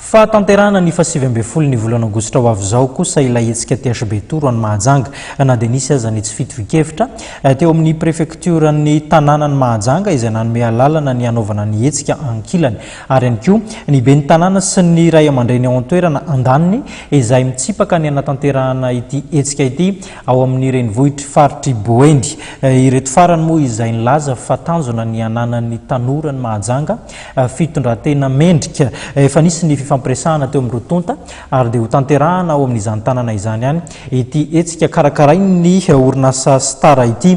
Fahatanterahana ny faha 19 ny volana aogositra ho avy izao kosa ilay hetsika THB Tour any Mahajanga na dia nisy aza ny tsy fitovian-kevitra teo amin'ny prefektioran'ny tanànan'i Mahajanga izay nanome alalana ny hanaovana ny hetsika ankilany ary ihany koa ny ben'ny tanàna sy ny ray aman-dreny ao an-toerana andaniny izay mitsipaka ny hanatanterahana ity hetsika ity ao amin'ny renivohitr'i faritr'i Boeny. Ireto farany moa izay nilaza fa tanjona ny hananan'ny tanoran'i Mahajanga Fitondran-tena mendrika. Efa nisy ny fifampiresahana teo amin'ny roa tonta ary dia hotanterahana ao amin'izany tanàna izany ihany ity hetsika karakarain'ny orinasa Star ity.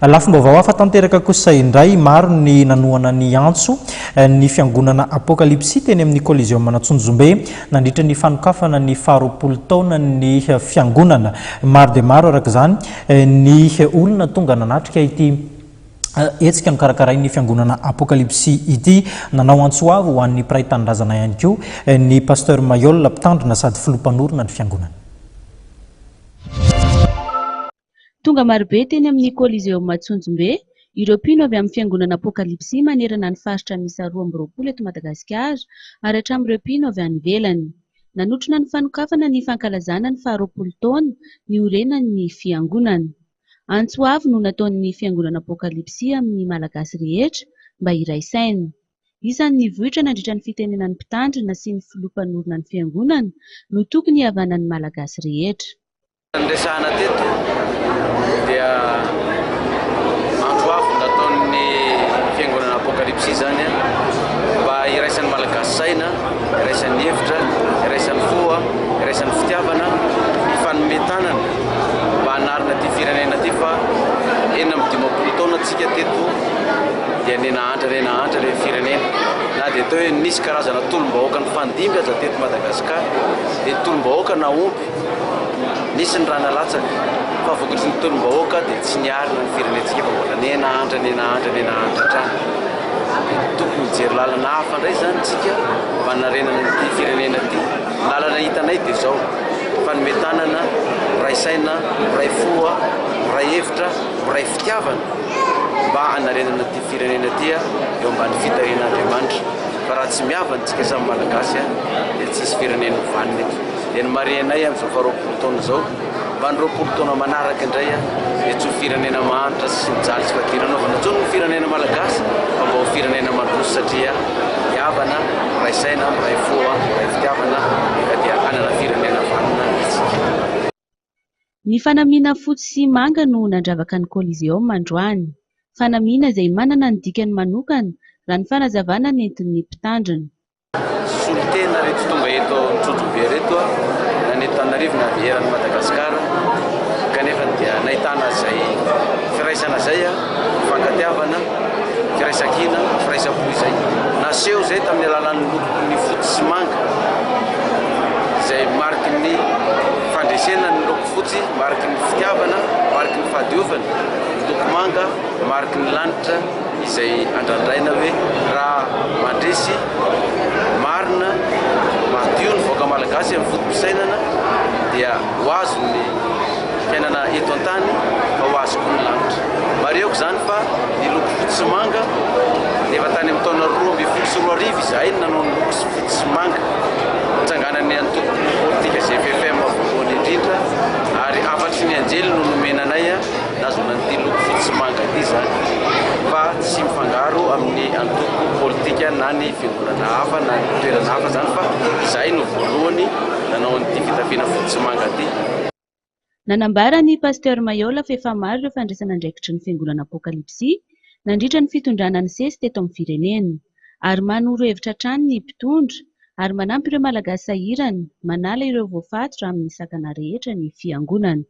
Lafim-baovao hafa tanteraka kosa indray, maro ny nanohana ny antso ny fiangonana Apokalypsy teny amin'ny Coliseum Antsonjombe nandritra ny fanokafana ny faharoapolo taonan'ny fiangonana. Maro dia maro araka izany ny olona tonga nanatrika ity hetsika nokarakarain'ny fiangonana Apokalypsy ity. Nanao antso avo ho an'ny mpiray tanindrazana ihany koa ny Pasteur Mayol, mpitandrina sady filoha mpanorina ny fiangonana. Tonga marobe teny amin'ny Coliseum Antsonjombe ireo mpino avy amin'ny fiangonana Apokalypsy manerana ny faritra miisa 22 eto Madagasikara ary hatramin'ireo mpino avy any ivelany. Nanotrona ny fanokafana ny fankalazana ny faharoapolo taona niorenan'ny fiangonana. Antso avo no nataon'ny Fiangonana Apokalypsy amin'ny Malagasy rehetra mba hiray saina. Isan'ny nivoitra nandritra ny fitenenan'ny Mpitandrina sy ny Filoha mpanorina ny Fiangonana no tokony hihavanan'ny Malagasy rehetra. Ny resahana teto dia antso avo nataon'ny Fiangonana Apokalypsy izany mba hiraisan'ny Malagasy saina, hiraisan'ny hevitra, hiraisan'ny fo, hiraisan'ny fitiavana, hifanome tanana. mba hanarina ity firenena ity fa 56 taona tsika teto dia nenahantra nenahantra ilay firenena na dia atao hoe nisy karazana tolom-bahoaka nifandimby aza teto Madagasikara dia tolom-bahoaka nahomby nisy ny rà nalatsaka fa vokatry ny tolom-bahoaka dia tsy niarina ny firenentsika fa mbola nenahantra nenahantra nenahantra hatrany dia tokony hijery lalana hafa indray izany tsika mba hanarenana ity firenena ity. Ny lalana hitanay dia izao, mifanome tanana, miray saina, miray fo, miray hevitra, miray fitiavana mba hanarenana ity firenena ity eo ambany fitahian'Andriamanitra. Fa raha tsy mihavana isika samy Malagasy dia tsy hisy firenena ho vanona eto. Dia ny marihanay amin'izao faha 20 taona izao, mba ny 20 taona manaraka indray dia tsy ho firenena mahantra sy mijaly sy fadiranovana intsony ny firenena malagasy fa mba ho firenena mandroso satria mihavana, miray saina, miray fo, miray fitiavana ka dia hanana firenena vanona isika. Ny fanamiana fotsy sy manga no nandravaka ny Coliseum androany. Fanamiana izay manana ny dikany manokana raha ny fanazavana nentin'ny mpitandrina. Solontena reto tonga eto Antsonjombe reto na ny eto Antananarivo na avy eran'i Madagasikara kanefa dia nahitana izay firaisana izay, fifankatiavana, firaisankina, firaisam-po izay. Naseho izay tamin'ny alalan'ny lokon'ny fotsy sy manga izay mariky ny fandresena ny loko fotsy, mariky ny fitiavana, mariky ny fahadiovana, ny loko manga mariky ny lanitra. izay andrandraina hoe raha mandresy marina madio ny vahoaka malagasy amin'ny foto-pisainana dia ho azo ny fiainana eto an-tany fa ho azo koa ny lanitra. Marihiko izany fa ny loko fotsy sy manga dia efa tany amin'ny taona 2012 izahay no nanao ny loko fotsy sy manga nitsanganan'ny antoko politika GFFM voalohany indrindra ary hafatry ny anjely no nomena anay Nahazoana an'ity loko fotsy sy manga ity izany fa tsy mifangaro amin'ny antoko politika na ny fiangonana hafa na ny toerana hafa izany fa izahay no voalohany nanao an'ity fitafiana fotsy sy manga ity. Nanambara ny Pasteur Maiola fa efa maro ireo fandraisana andraikitry ny Fiangonana Apokalypsy nandritra ny fitondrana nisesy teto amin'ny firenena ary manoro hevitra hatrany ny mpitondra ary manampy ireo Malagasy sahirana manala ireo voafatotra amin'ny sakana rehetra ny Fiangonana.